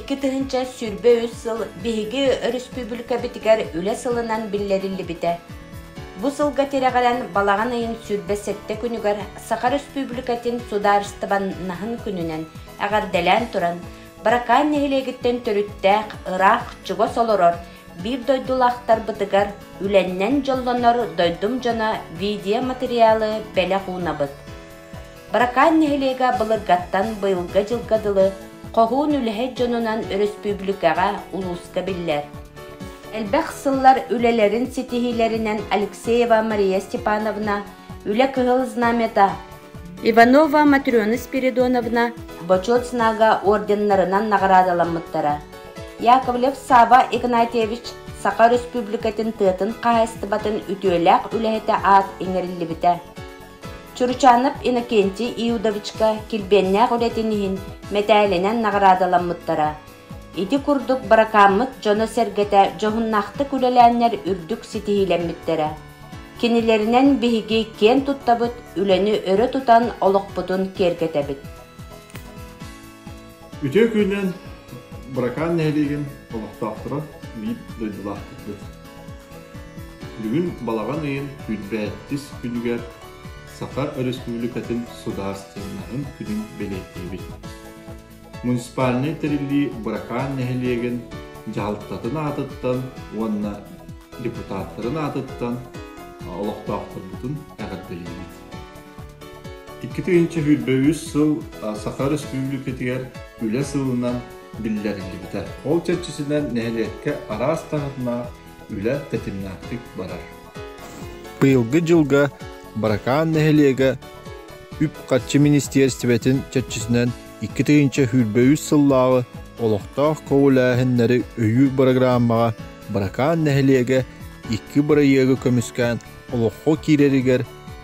2023 сыл биһиги өрөспүүбүлүкэбитигэр Үлэ сылынан биллэриллибитэ. Бу сылга тирэҕирэн балаҕан ыйын 27 күнүгэр Саха Өрөспүүбүлүкэтин судаарыстыбаннаһын күнүнэн эҕэрдэлээн туран, Быракаан нэһилиэгиттэн төрүттээх, ыраах, чугас олорор биир дойдулаахтарбытыгар үлэннэн дьоллонор дойдум дьоно видео-материалы бэлэх уунабыт. Быракаан нэһилиэгэ былыргаттан быйылгы дьылга дылы хоһуун үлэһит дьонунан өрөспүүбүлүкэҕэ, улууска биллэр. Элбэх сыллар үлэлэрин ситиһиилэринэн Алексеева Мария Степановна Үлэ Кыһыл Знамята, Иванова Матрена Спиридоновна Бочуот знага орденнарынан наҕараадаламмыттара. Яковлев Сава Игнатьевич Саха Өрөспүүбүлүкэтин тыатын хаһаайыстыбатын үтүөлээх үлэһитэ аат иҥэриллибитэ. Чуручанов Иннокентий Иудовичка килбиэннээх үлэтин иһин мэтээлинэн наҕараадаламмыттара. Ити курдук Быракааммыт дьоно-сэргэтэ дьоһуннаахтык үлэлээннэр үрдүк ситиһиилэммиттэрэ. Кинилэринэн биһиги киэн туттабыт, үлэни өрө тутан олохпутун киэргэтэбит. Үтүө күнүнэн Быракаан нэһилиэгин олохтоохторо биир дойдулаахтарбыт. Бүгүн балаҕан ыйын сүүрбэттис күнүгэр Саха Өрөспүүбүлүкэтин судаарыстыбаннаһын күнүн бэлиэтиибит. Муниципальнай тэриллии Быракаан нэһилиэгин дьаһалтатын аатыттан уонна депутаттарын аатыттан олохтоохторбутун эҕэрдэлиибит. 2023 сыл Саха Өрөспүүбүлүкэтигэр Үлэ сылынан биллэриллибитэ. Ол чэрчитинэн нэһилиэккэ араас таһымнаах үлэ тэтимнээхтик барар. Быйылгы дьылга Быракаан нэһилиэгэ Үп-харчы министиэристибэтин чэрчитинэн 2023 сыллааҕы олохтоох көҕүлээһиннэри өйүүр бырагырааммаҕа Быракаан нэһилиэгэ икки бырайыагы көмүскээн олоххо киирэригэр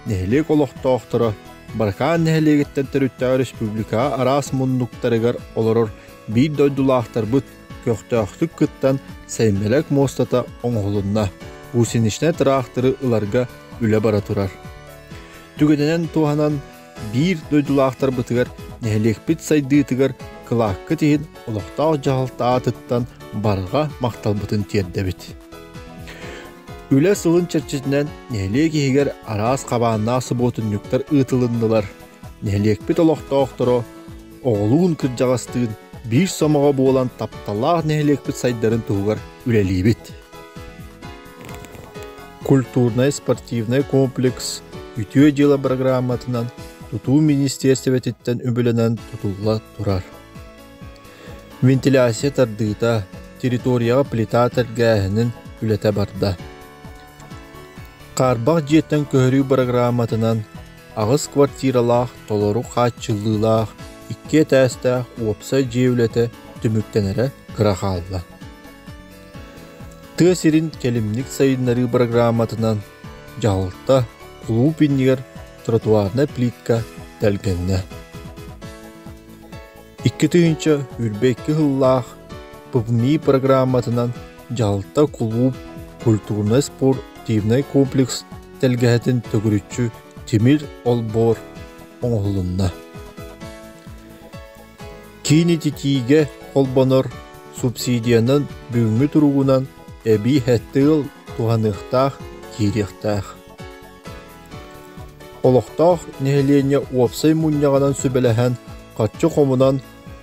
нэһилиэк олохтоохторо Быракаан нэһилиэгиттэн төрүттээх республикаҕа араас муннуктарыгар олорор биир дойдулаахтарбыт көхтөөхтүк кыттан Сэммэлэк муостата оҥоһулунна, гусеничнай тыраахтыры ыларга үлэ бара турар. Түгэнинэн туһанан биир дойдулаахтарбытыгар нэһилиэкпит сайдыытыгар кылааккыт иһин олохтоох дьаһалта аатыттан барҕа махталбытын тиэрдэбит. Үлэ сылын чэрчитинэн нэһилиэк иһигэр араас хабааннаах субуотунньуктар ыытылыннылар. Нэһилиэкпит олохтоохторо оҕолуун кырдьаҕастыын биир сомоҕо буолан тапталлаах нэһилиэкпит сайдарын туһугар үлэлиибит. Культурнай-спортивнай комплекс Үтүө дьыала бырагырааматынан Тутуу министиэристибэтиттэн үбүлэнэн тутулла турар. Вентиляция тардыыта, территорияҕа плита тэлгээһинин үлэтэ барда. Хаарбах дьиэттэн көһөрүү бырагырааматынан аҕыс квартиралаах толору хааччыллыылаах икки этээстээх уопсай дьиэ үлэтэ түмүктэнэрэ кыра хаалла. Тыа сирин кэлимник сайыннарыы бырагырааматынан дьаһалта кулууп иннигэр тротуарнай плитка тэлгэннэ. 2022 сыллаах ППМИ программатынан дьаһалта кулууп культурнай-спортивнай комплекс тэлгэһэтин төгүрүччү тимир олбуор оҥоһулунна. Киин ититиигэ холбонор субсидиянан бүгүҥҥү туругунан эбии сэттэ ыал туһаныахтаах, киириэхтээх. Олохтоох нэһилиэнньэ уопсай мунньаҕынан сүбэлэһэн, харчы хомунан,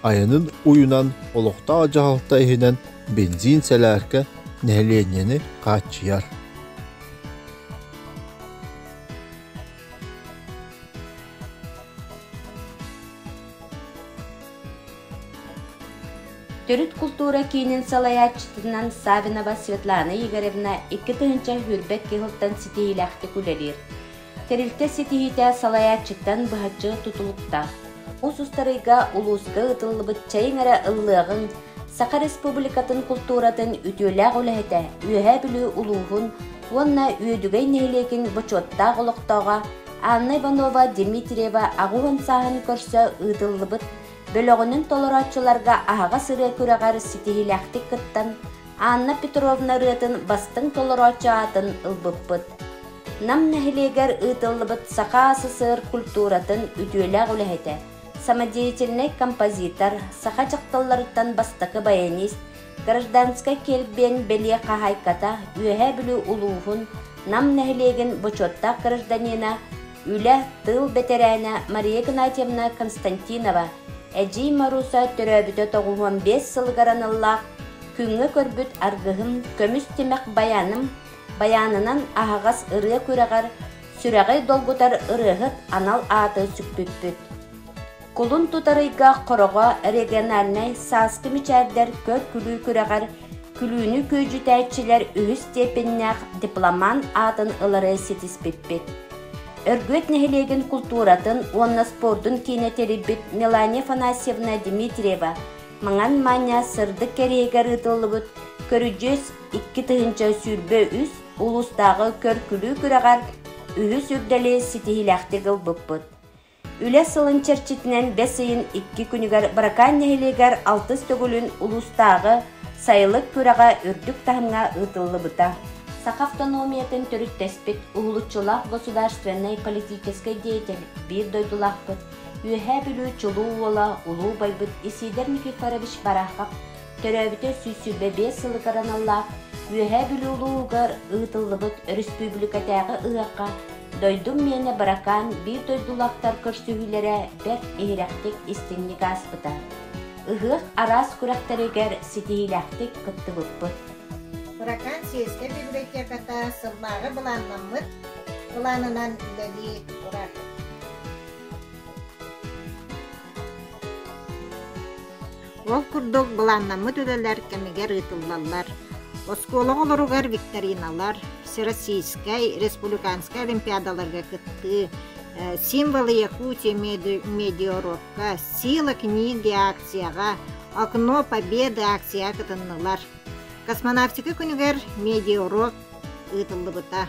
айанын уйунан олохтоох дьаһалта иһинэн бензин сэлээркэ нэһилиэнньэни хааччыйар. Төрүт култуура киинин салайааччытынан Савинова Светлана Игоревна 2022 сылтан ситиһиилээхтик үлэлиир. Тэрилтэ ситиһиитэ салайааччыттан быһаччы тутулуктаах. Муус устар ыйга улууска ыытыллыбыт Чэйиҥ эрэ ыллыаҕыҥ Саха Республикатын култууратын үтүөлээх үлэһитэ Үөһээ Бүлүү улууһун уонна Үөдүгэй нэһилиэгин бочуоттаах олохтооҕо Анна Иванова Дмитриева 80 сааһын көрсө ыытыллыбыт бөлөҕүнэн толорооччуларга аһаҕас ырыа күрэҕэр ситиһиилээхтик кыттан, Анна Петровна ырыатын бастыҥ толорооччу аатын ылбыппыт. Нам нэһилиэгэр ыытыллыбыт Саха АССР культуратын үтүөлээх үлэһитэ. Самодеятельнай композитор, саха дьахталларыттан бастакы баянист, гражданскай килбиэн бэлиэ хаһаайката Үөһээ Бүлүү улууһун Нам нэһилиэгин бочуоттаах гражданина, үлэ, тыыл бэтэрээнэ Мария Игнатьевна Константинова, Эдьиий Маруса төрөөбүтэ 95 сылыгар аналлаах Күҥҥэ көрбүт аргыһым, көмүс тимэх баяным баянынан аһаҕас ырыа күрэҕэр сүрэҕи долгутар ырыаһыт анал ааты сүкпүппүт. Кулун тутар ыйга Хороҕо региональнай Сааскы мичээрдэр көр-күлүү күрэҕэр күлүүнү күөдьүтээччилэр үһүс степеннээх дипломант аатын ылары ситиспиппит. Өргүөт нэһилиэгин култууратын уонна спордун киинэ тэрийбит Мелания Афанасьевна Дмитриева Маҥан Маня сырдык кэриэһигэр ыытыллыбыт Көрүдьүөс 2023 улуустааҕы көр-күлүү күрэҕэр үһүс үрдэли ситиһиилээхтик ылбыппыт. Үлэ сылын чэрчитинэн бэс ыйын икки күнүгэр Быракаан нэһилиэгэр алтыс төгүлүн улуустааҕы сайылык күрэҕэ үрдүк таһымҥа ыытыллыбыта. Саха автономиятын төрүттэспит уһулуччулаах государственнай политическай деятель биир дойдулаахпыт Үөһээ Бүлүү чулуу уола улуу убайбыт Исидор Никифорович Барахов төрөөбүтэ 125 сылыгар аналлаах Үөһээ Бүлүү улууһугар ыытыллыбыт өрөспүүбүлүкэтээҕи ыһыахха Дойдум миэнэ Быракаан биир дойдулаахтар көрсүһүүлэрэ бэрт иһирэхтик истиҥник ааспыта. Ыһыах араас күрэхтэригэр ситиһиилээхтик кыттыбыппыт. Быракаан сельскэй библиотеката сыллааҕы былааннаммыт былаанынан үлэлии турар. Ол курдук былааннаммыт үлэлэр кэмигэр ыытыллаллар. Оскуола оҕолоругар викториналар, всероссийскай, республиканскай олимпиадаларга кыттыы, «Символы Якутии» медиаурокка, «Сила книги» акцияҕа, «Окно Победы» акцияҕа кытыннылар. Космонавтика күнүгэр медиаурок ыытыллыбыта.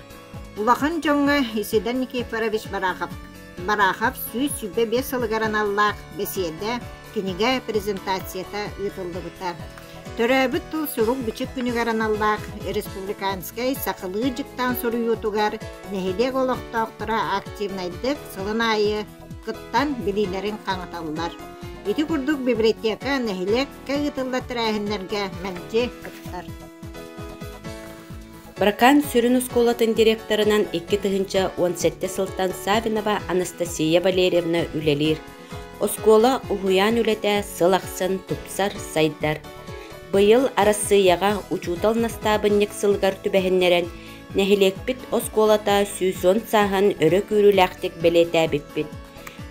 Улахан дьоҥҥо Исидор Никифорович Барахов Барахов 125 сылыгар аналлаах бэсиэдэ, кинигэ презентацията ыытыллыбыта. Төрөөбүт тыл сурук-бичик күнүгэр аналлаах республиканскай сахалыы дьыктаан суруйуутугар нэһилиэк олохтоохторо активнайдык сылын аайы кыттан билиилэрин хаҥаталлар. Ити курдук библиотека нэһилиэккэ ыытыллар тэрээһиннэргэ мэлдьи кыттар. Быракаан сүрүн оскуолатын директорынан 2017 сылтан Савинова Анастасия Валерьевна үлэлиир. Оскуола уһуйаан үлэтэ сыл ахсын тупсар, сайдар. Быйыл Арассыыйаҕа учуутал настаабынньык сылыгар түбэһиннэрэн, нэһилиэкпит оскуолата 110 сааһын өрө күүрүүлээхтик бэлиэтээбиппит.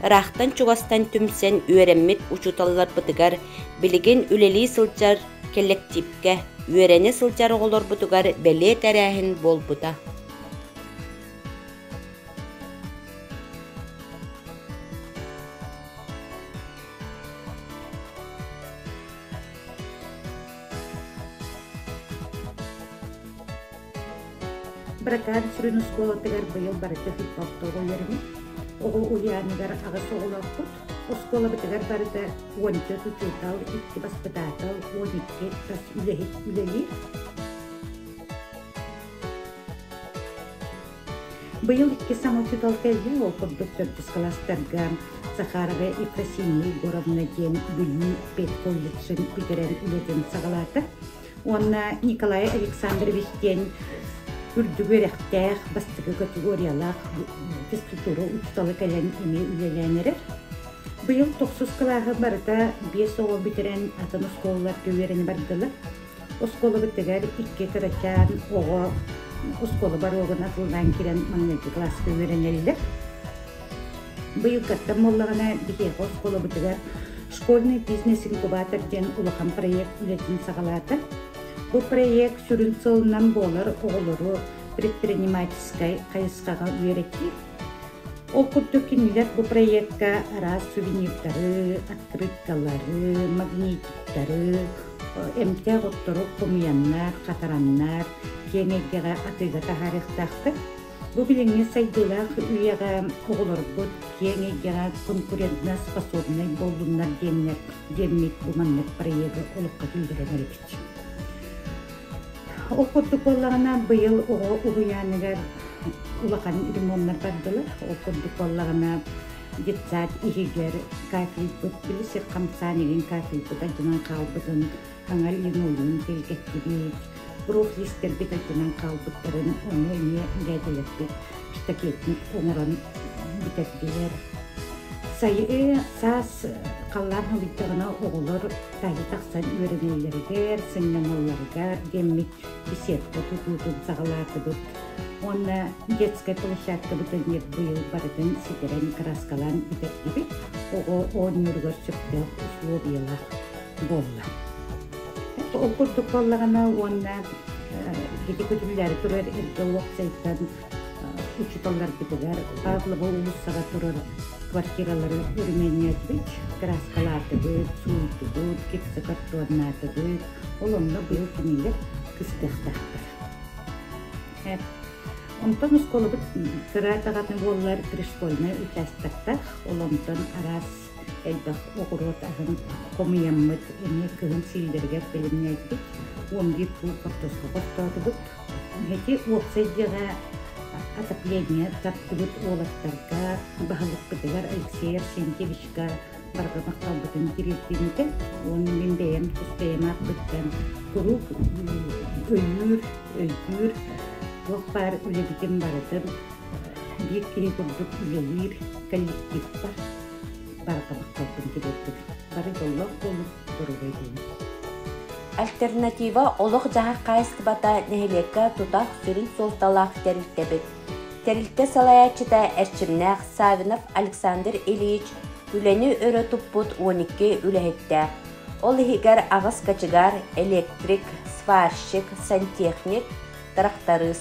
Ыраахтан-чугастан түмсэн үөрэммит учууталларбытыгар билигин үлэлии сылдьар кэллэктиипкэ үөрэнэ сылдьар оҕолорбутугар бэлиэ тэрээһин буолбута. Быракаан сүрүн оскуолатыгар быйыл барыта футболга үөрэммит. Оҕо уһуйааныгар аҕыс оҕолоохпут. Оскуолабытыгар барыта 14 учуутал, икки баспытаатал, 12 тас үлэһит үлэлиир. Быйыл икки саҥа учуутал кэллэ, ол курдук төрдүс кылаастарга Захарова Ефросинья Егоровна диэн Бүлүү педколледжын бүтэрэн үлэтин саҕалаата. Уонна Николай Александрович диэн үрдүк үөрэхтээх, бастакы категориялаах физкультура учуутала кэлэн эмиэ үлэлээн эрэр. Быйыл тохсус кылааһы барыта биэс оҕо бүтэрэн атын оскуолаларга үөрэнэ бардылар. Оскуолабытыгар икки кырачаан оҕо оскуола боруогун атыллаан киирэн маҥнайгы кылааска үөрэнэллэр. Быйылгаттан буоллаҕына биһиэхэ оскуолабытыгар «Школьный бизнес-инкубатор» диэн улахан проект үлэтин саҕалаата. Бу проект сүрүн сыалынан буолар оҕолору предпринимательскай хайысхаҕа үөрэтии. Ол курдук кинилэр бу проекка араас сувенирдары, открыткалары, магнитиктары, эмтээх оттору хомуйаннар, хатараннар киэҥ эйгэҕэ атыыга таһаарыахтаахтар. Бу билиҥҥи сайдыылаах үйэҕэ оҕолорбут киэҥ эйгэҕэ конкурентно способнай буоллуннар диэннэр диэммит бу маннык проегы олоххо киллэрэн эрэбит. Ол курдук буоллаҕына быйыл оҕо уһуйааныгар улахан ремоннар бардылар. Ол курдук буоллаҕына. Детсад иһигэр кафельбыт, били сир хамсаан игин кафельбыт алдьанан хаалбытын хаҥа линолеум тэлгэттибит, профлиистэрбит алдьанан хаалбыттарын ону эмиэ дээдэлэрбит штакетник оҥорон бүтэрдилэр. Сайы саас халлаан халыйдаҕына оҕолор таһы тахсан үөрэнэллэригэр, сынньаналларыгар диэммит беседка тутуутун саҕалаатыбыт. Уонна детскай площадкабытын быйыл барытын ситэрэн кырааскалаан бүтэрдибит. Оҕо оонньууругар сөптөөх условиялаах буолла. Ол курдук буоллаҕына уонна ити көтүллээри турар эргэ уопсайтан учууталларбытыгар Павлова уулуссаҕа турар квартиралары өрөмүөннээтибит, кырааскалаатыбыт, сууйдубут, гипсокартоннаатыбыт. Ол онно быйыл кинилэр кыстыахтаахтар. Онтон оскуолабыт кыра даҕаны буоллар пришкольнай участоктаах, ол онтон араас элбэх оҕуруот аһын хомуйаммыт, эмиэ кыһын сииллэригэр бэлэмнээтибит. 11 куул хортуоска хостоотубут. Эти уопсай дьиэҕэ отопление тардыбыт уолаттарга, баһылыкпытыгар Алексей Арсентьевичка барҕа махталбытын тириэрдибитэ уонна мин бэйэм тус бэйэм ааппыттан куруук өйүүр, өйдүүр, туох баар үлэбитин барытын биир киһи курдук үлэлиир коллективпар барҕа махталбын тириэрдибит. Бары дьоллоох буолуҥ, доруобай буолуҥ. Альтернатива олох-дьаһах хаһаайыстыбата нэһилиэккэ тутах сүрүн суолталаах тэрилтэбит. Тэрилтэ салайааччыта эрчимнээх Саввинов Александр Ильич үлэни өрө туппут 12 үлэһиттээх. Ол иһигэр аҕыс кочегар, электрик, сварщик, сантехник, тырахтарыыс.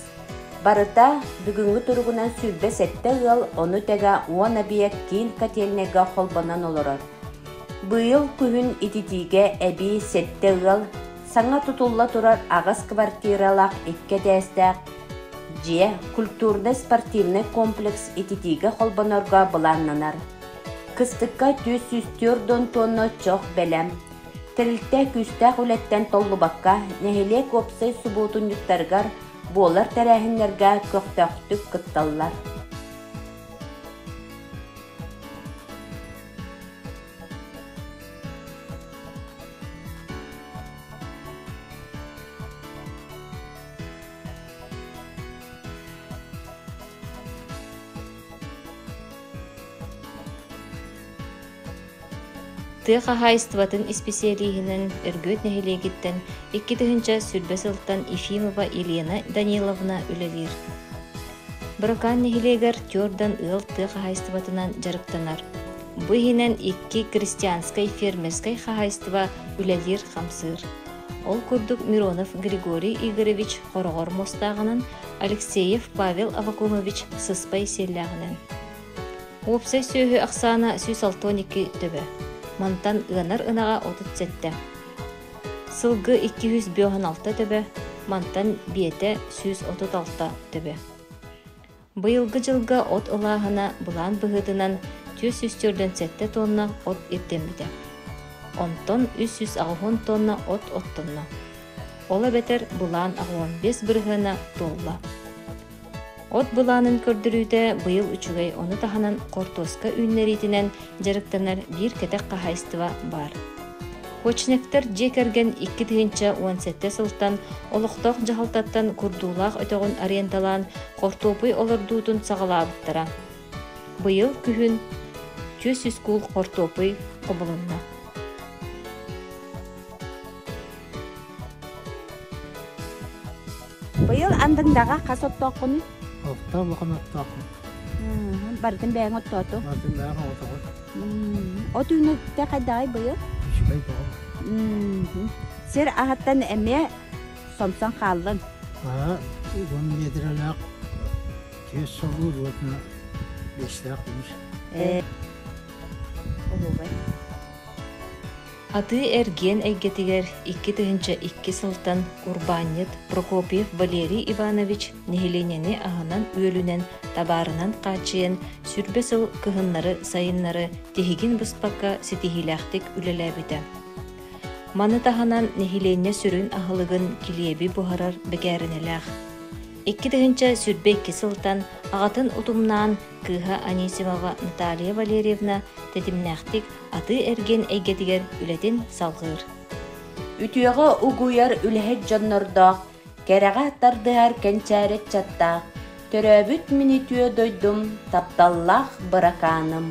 Барыта бүгүҥҥү туругунан 27 ыал, ону тэҥэ 10 объект киин котельнайга холбонон олорор. Быйыл күһүн ититиигэ эбии сэттэ ыал, саҥа тутулла турар аҕыс квартиралаах икки этээстээх дьиэ культурнай-спортивнай комплекс ититиигэ холбонорго былааннанар. Кыстыкка 404 тонна чох бэлэм. Тэрилтэ күүстээх үлэттэн толлубакка, нэһилиэк уопсай субуотунньуктарыгар буолар тэрээһиннэргэ көхтөөхтүк кытталлар. Тыа хаһаайыстыбатын исписэлииһинэн Өргүөт нэһилиэгиттэн 2020 сылтан Ефимова Елена Даниловна үлэлиир. Быракаан нэһилиэгэр Тёрдан ыал тыа хаһаайыстыбатынан дьарыктанар. Бу иһинэн икки крестьянскай фермерскэй хаһаайыстыба үлэлиир-хамсыыр. Ол курдук Миронов Григорий Игоревич хороҕор муостааҕынан, Алексеев Павел Авакумович сыспай сиэллээҕинэн. Уопсай сүөһү ахсаана 162 төбө. Мантан ыанар ынаҕа 37. Сылгы 256 төбө, мантан биэтэ 136 төбө. Быйылгы дьылга от ылааһына былаан быһыытынан 447 тонна от ирдэммитэ. Онтон 380 тонна от оттонно. Ол эбэтэр былаан 85 бырыһыана туолла. От былаанын көрдөрүүтэ быйыл үчүгэй, ону таһынан хортуоска үүннэриитинэн дьарыктанар биир кэтэх хаһаайыстыба баар. Кочневтар дьиэ кэргэн 2017 сылтан олохтоох дьаһалтаттан курдуулаах өтөҕүн арендалаан хортуопуй олордуутун саҕалаабыттара. Быйыл күһүн 400 куул хортуопуй хомулунна. Быйыл андыҥдаҕа хас оттооххунуй? Алта улахан оттоохпун. Барытын бэйэҥ оттооту? Барытын бэйэм оҕотоҕун. От үүнүүтэ хайдаҕай быйыл? Үчүгэй бөҕө. Сир аһыттан эмиэ сомсон хааллын. Аа, уон биэдэрэлээх түөс солуур уонна биэстээх үүс. Оһуобай. Атыы-эргиэн эйгэтигэр 2002 сылтан урбаанньыт Прокопьев Валерий Иванович нэһилиэнньэни аһынан-үөлүнэн, табаарынан хааччыйан сүүрбэ сыл кыһыннары-сайыннары тиһигин быспакка ситиһиилээхтик үлэлээбитэ. Маны таһынан нэһилиэнньэ сүрүн аһылыгын килиэби буһарар бэкээринэлээх. 2022 сылтан Аҕатын утумнаан кыыһа Анисимова Наталья Валерьевна тэтимнээхтик атыы-эргиэн эйгэтигэр үлэтин салҕыыр. Үтүөҕэ угуйар үлэһит дьоннордоох, кэрэҕэ тардыһар кэнчээри ыччаттаах, төрөөбүт мин үтүө дойдум, тапталлаах Быракааным.